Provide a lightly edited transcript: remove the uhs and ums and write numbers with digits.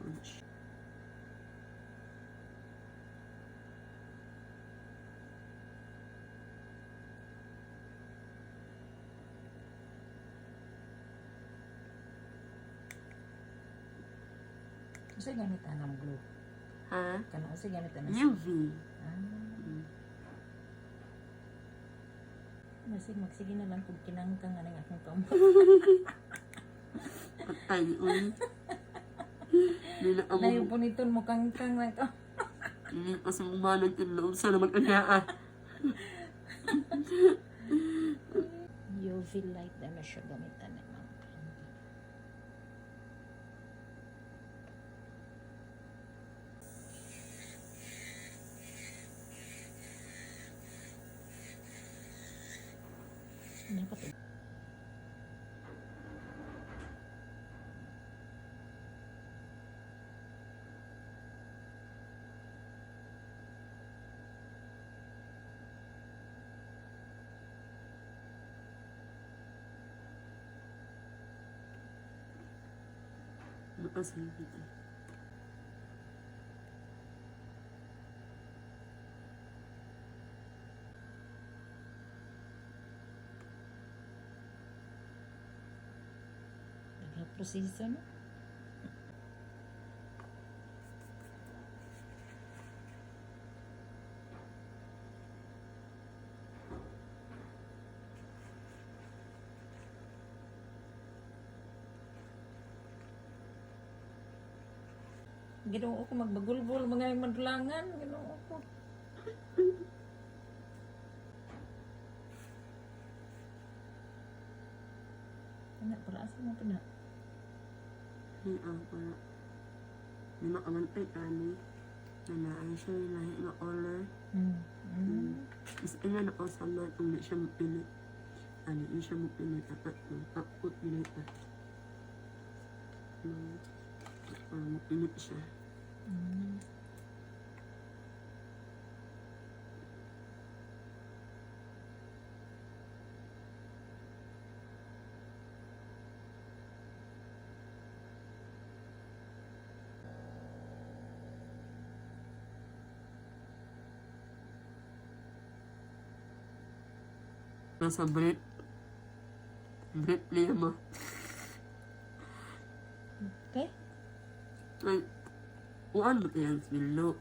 Ano siya. Unsay gamit anang glue? Ha? Kanang unsay gamit anang UV. Ah. Masig magsige na lang kung kinangkang anang akong kamot. Patay uy. Nila ang Layo po nito mo kangkang lang ka. Hindi pa sa umanag ilog. Sana mag-anya ah. UV light na siya gamitan ni Ma'am Candy. Dapat Nakasaya kita. Nagka-proseso, no? Ginoo ko magbagulbol mga madulangan, Ginoo ko. Ana para asa mo to na? Hindi ah, para. Hindi makamantay ani. Nanaan siya yung lahi na color. Is ina na ko sa man kung di siya mapili. Ano, di siya mapili. Dapat no, takot nila ito. No, para mapili siya. Nasa brief. Brief niya mo. Okay. Ay, uan ba yan? Bilo.